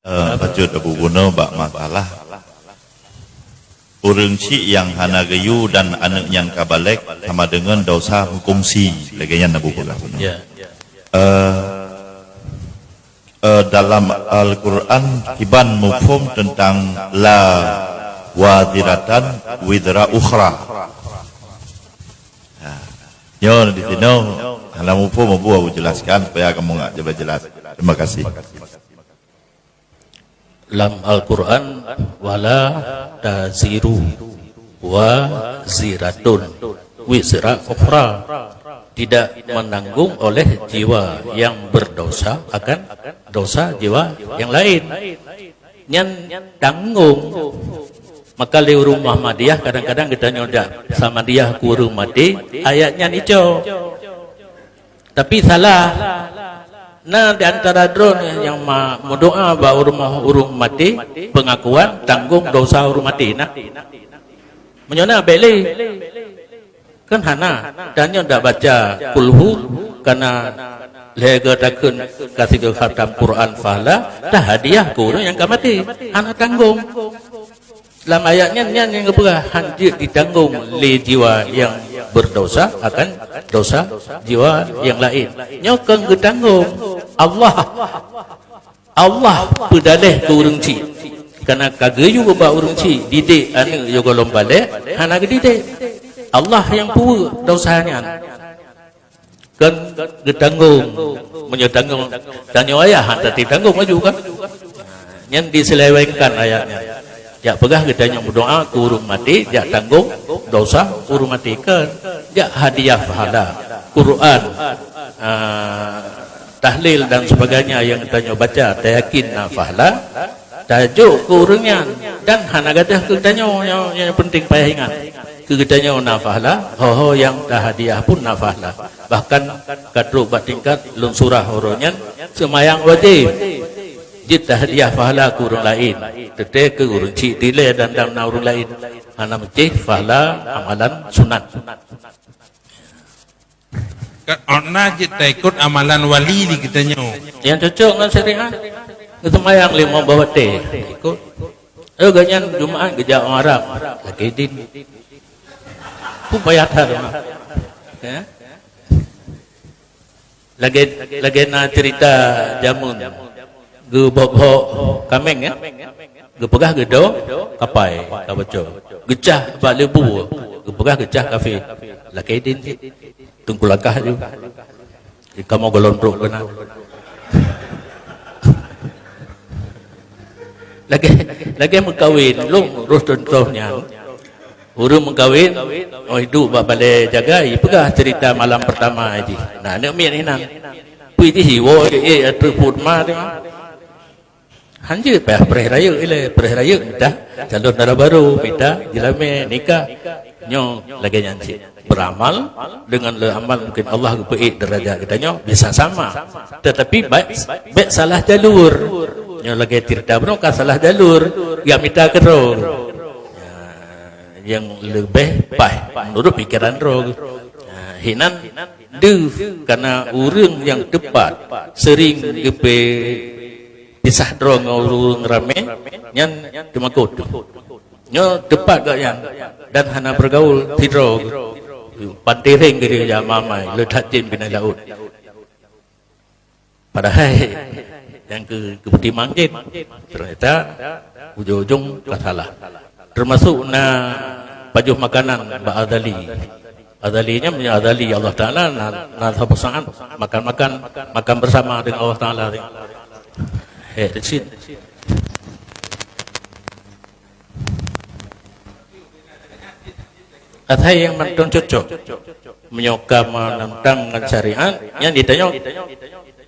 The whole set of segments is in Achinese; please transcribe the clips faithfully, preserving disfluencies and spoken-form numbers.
Eh, bacut Abu Guna bak masalah ureuëng chik nyang hana geuyue dan aneuëk nyan ka balek sama deungon dosa meukongsi. Lagée nyan Abu Guna. Ya. Eh, eh, dalam Al-Quran kiban mufhum tentang la waziratan wizra ukhra. Ha. Nyoe di sinoe hana mufhum Abu, Abu jelaskan supaya kamu ngak jelas-jelas. Terima kasih. Lam Al-Quran, wala taziru wa ziratun wizra ukhra, tidak menanggung oleh jiwa yang berdosa akan dosa jiwa yang lain. Nyan tanggong. Maka lé ureuëng Muhammadiyah kadang-kadang geutanyoe jak Samadiyah keu ureuëng maté, ayat nyan ico. Tapi salah. Na di antara droe nyang ma-, meudoa bak ureuëng, ureuëng maté, pengakuan tanggong dosa ureuëng maté na. Meunyoe na bék lé. Kan hana. Tanyoe dak baca kulhu kana lhée geutakheun ka sigoe khatam Quran fahla, tahadiah keu ureuëng nyang ka maté. Hana tanggong. Lam ayat nyan, nyan nyang geupeugah, "Han jeuet jitanggong lé jiwa nyang berdosa akan dosa jiwa nyang laén." Nyoe kon geutanggong Allah. Allah peudaleh keu ureuëng chik. Kana ka geuyue bak ureuëng chik, didik aneuëk yoh gohlom balek, hana geudidik. Allah nyang peubuet dosa nyan. Kan geutanggong. Meunyoe tanggong, tanyoe ayah han tati tanggong laju kan? Nyan diselewengkan ayat nyan. Jak peugah geutanyoe meudoa keu ureuëng maté, jak tanggong dosa ureuëng maté kan? Jak hadiah pahala, Quran, ah, tahlil dan sebagainya nyang tanyoe baca, tayakin na pahala, tajok keu ureuëng nyan dan hana gadôh keu tanyoe, nyoe, nyoe penting payah ingat. Keu geutanyoe na pahala, ho-ho nyang tahadiah pun na pahala. Bahkan ka trok bak tingkat lôn surah uroe nyan seumayang wajéb. Jeuet tahadiah pahala keu ureuëng laén. Teuntée keu ureuëng chik dilée dan dam na ureuëng laén. Hana meucéh pahala amalan sunat. Ka, oh, na jeuet taikot amalan wali di geutanyoe. Nyang cocok ngon syariat. Geuseumayang limong boh watée. Ikot. Eh, gobnyan Jumaat geujak ureuëng Arab. Lagée din. Peue payah that, ha? Ya? Lagée, lagée na cerita jameun. Geubok-bok kaméng, ya? Geupeugah geudo kapai, ka boco. Geucah bak leubue, geupeugah geucah kafé. Lagée din cit. Teungku langkah ju. Kamoe gohlom trok keunan. Lagée, lagée meukawen, lôn roh contoh nyan. Ureuëng meukawen, oh, iduek bak balée jagai, peugah cerita malam pertama jih. Nah, aneuk miet inan. Pui jih iwoe, eh, ateueh put ma teuh. Han jeuet payah preh rayeuk ilée, preh rayeuk mita calon dara barô, mita jeulamé nikah. Nyoe lagée nyan cit. Beramal, dengan le amal mungkin Allah geupeuék derajat geutanyoe bisa sama. Tetapi baik, baik salah jalur. Nyoe lagée cerita bunoe ka salah jalur, geumita keudroe. Ya, nyang leubeh paih menurut pikiran droe. Ya, hinan deuh kana ureuëng nyang teupat sering geupeu pisah droe ngon ureuëng ramé nyan teumakot. Nyoe teupat gobnyan dan hana beugaul sidroe. Pantireng geuh jama-mai le that jén binéh laôt. Padahai nyang keu, keu peutimang jén. Ternyata ujong-ujong ka salah. Termasuk na pajoh makanan bak Azali. Azali nyan meunyoe Azali Allah Taala na, na saboh saát makan-makan, makan bersama dengan Allah Taala. Eh, di sini. Asai nyang mantong cocok. Meunyoe ka meunentang ngon syariat, nyan ditanyoe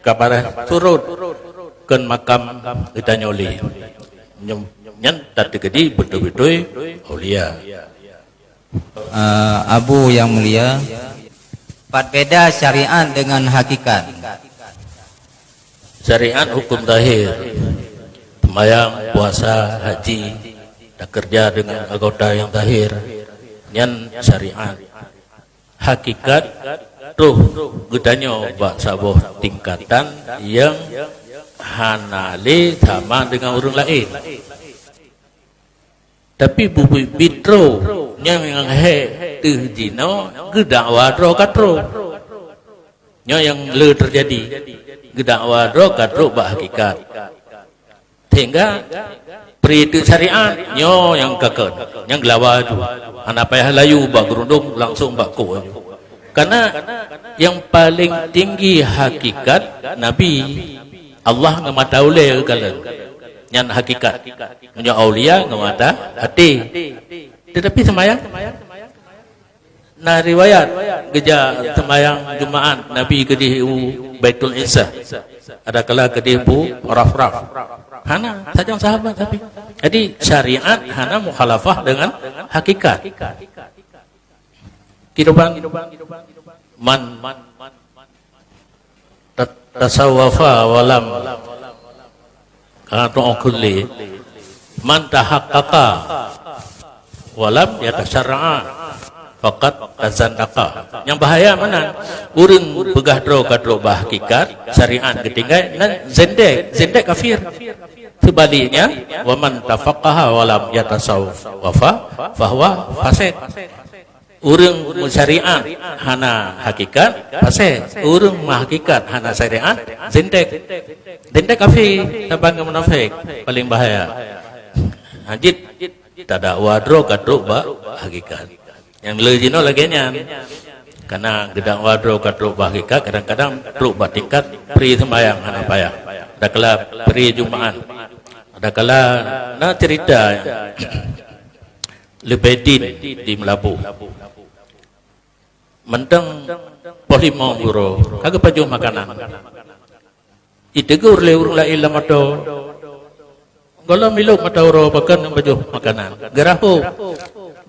ka bareh surot kon makam geutanyoe lé. Nyan, nyan tateukeudi beutôi-beutôi aulia. Eh, Abu yang mulia, pat beda syariat dengan hakikat? Syariat hukum zahir, sembahyang, puasa, haji, dan kerja dengan anggota yang zahir, nyan syariat. Hakikat, troh geutanyoe bak saboh tingkatan yang hana lé sama deungon ureuëng laén. Tapi bubit-bit droe nyang, nyang hék teuh jinoe geudakwa droe ka trok. Nyoe nyang le teujadi, geudakwa droe ka trok bak hakikat. Sehingga peurintah syariat nyoe nyang ka kon, nyang geulawa tu. Hana payah layu bak geurundong, langsung bak kok aju. Karena yang paling tinggi hakikat Nabi, Allah ngon mata ulée kalon. Nyan hakikat. Meunyoe aulia ngon mata até. Tetapi seumayang, na riwayat geujak seumayang Jumaat Nabi keudeh u Baitul Izzah. Adakala keudeh bu Rafraf. Hana, sajan sahabat tapi. Jadi syariat hana mukhalafah dengan hakikat. Kiroban man ta-, tasawwafa walam katu'u kulli, man tahaqqaqa walam yatasyarra'a faqad tazandaqa. Nyang bahaya mana? Ureuëng peugah droe ka trok bak hakikat, syariat geutinggai, nan zindek, zindek kafir. Sebaliknya, wa man tafaqqaha walam yatasawwafa fahuwa fasik. Ureuëng meusyariat hana hakikat, fasik. Ureuëng meuhakikat hana syariat, zindek. Zindek kafir, saban ngon munafik, paling bahaya. Hajit tadakwa droe ka trok bak hakikat. Nyang le jinoe lagée nyan. Karena geudakwa droe ka trok bak hakikat, kadang-kadang trok bak tingkat pri seumayang hana payah. Adakala pri Jumaat. Adakala na cerita leubeh din di Meulaboh. Mantong poh limong uroe, ka geupajoh makanan. Jitegur lé ureuëng laén lam ato, "Gohlom ilok mata uroe pakon neupajoh makanan?" Geurahôb,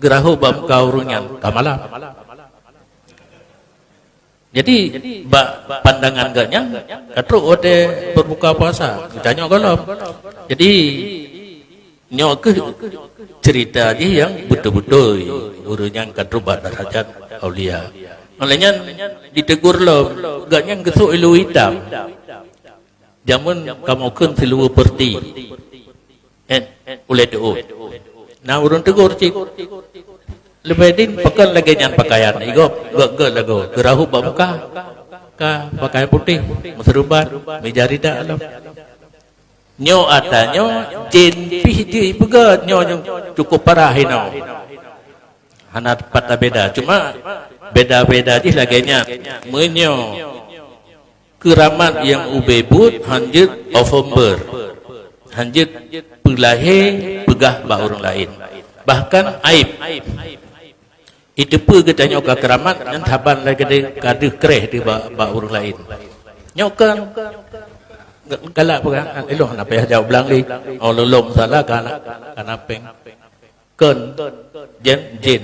geurahôb bak muka ureuëng nyan ka malam. Jadi, bak pandangan geuh nyan, ka trok watée berbuka puasa, geutanyoe gohlom. Jadi, nyoe kheueh cerita jih nyang beutôi-beutôi ureuëng nyang ka trok bak darajat aulia. Oleh nyan, ditegur lom, geuh nyan geusok ilu itam. Jameun kamoe kheun siluweue peureuti. Eh, ulée teuôt. Na ureuëng teugor cit. Leubeh din pakon lagée nyan pakaian, igop, gok-gok lagoe, geurahôb bak muka. Ka pakaian putéh, meuseureubat, meujarida lom. Nyoe ata nyoe, jén pih jih peugét, nyoe nyang cukup parah inoe. Hana pat tabeda. Cuma beda-beda jih lagée nyan. Meunyoe keuramat nyang ubé buet, hanjeuet offomber. Hanjeuet peulahé peugah bak ureuëng laén. Bahkan aib. Iteupeue geutanyoe ka keuramat, nyan saban lagée ka deuh kréh di bak, bak ureuëng laén. Nyoe kan galak peugah, "Ilong hana payah jaweueb blang lé. Oh, lôn lom salah ka na, ka na péng." Kon, jén, jén.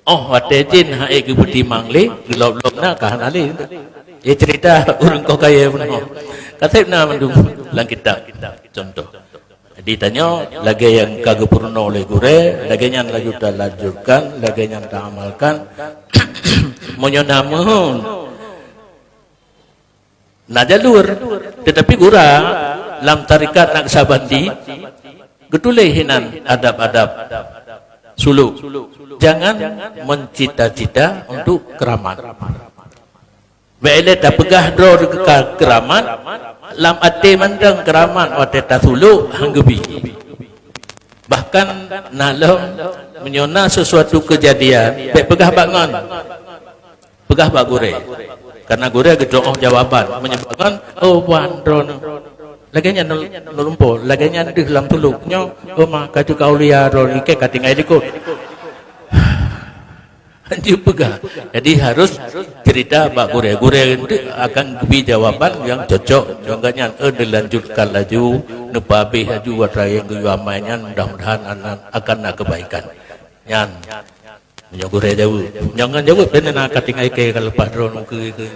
Oh, watée jén hai geupeutimang lé, geulop-lop na ka hana lé. Ye cerita ureuëng koh kayée bunoe. Ka seb na mandum lam kitab. Contoh. Jadi tanyoe lagée nyang ka geupeurunoe lé gurée, lagée nyan laju talanjutkan, lagée nyan taamalkan. Meunyoe na meuhon, na jalur, tetapi gura lam tarekat Naqsyabandi geutuléh hinan adab-adab suluk. Jangan mencita-cita untuk keramat. Bék lé tapeugah droe ka keuramat, lam até mantong keuramat watée tasulok han geubi. Bahkan na lom, meunyoe na sesuatu keujadian, bék peugah bak ngon. Peugah bak gurée. Karena gurée geutuoh jawaban. Meunyoe bak ngon, "Oh, ban droeneuh." Lagée nyan lom po, lagée nyan deuh lam tulok. Nyoe, "Oh, ma, ka teuka aulia droeneuh, ikée ka tinggai likot." Hanjeuet peugah. Jadi harus cerita bak gurée. Gurée tu akan bri jawaban yang cocok. Contohnya, eh, dilanjutkan laju, neupeuhabéh laju atra nyang geuyue amai nyan, mudah-mudahan akan na kebaikan. Nyan. Meunyoe gurée jaweueb. Jangan jaweueb, dan na ka tinggai ikée ka leupah droeneuh keu, keu.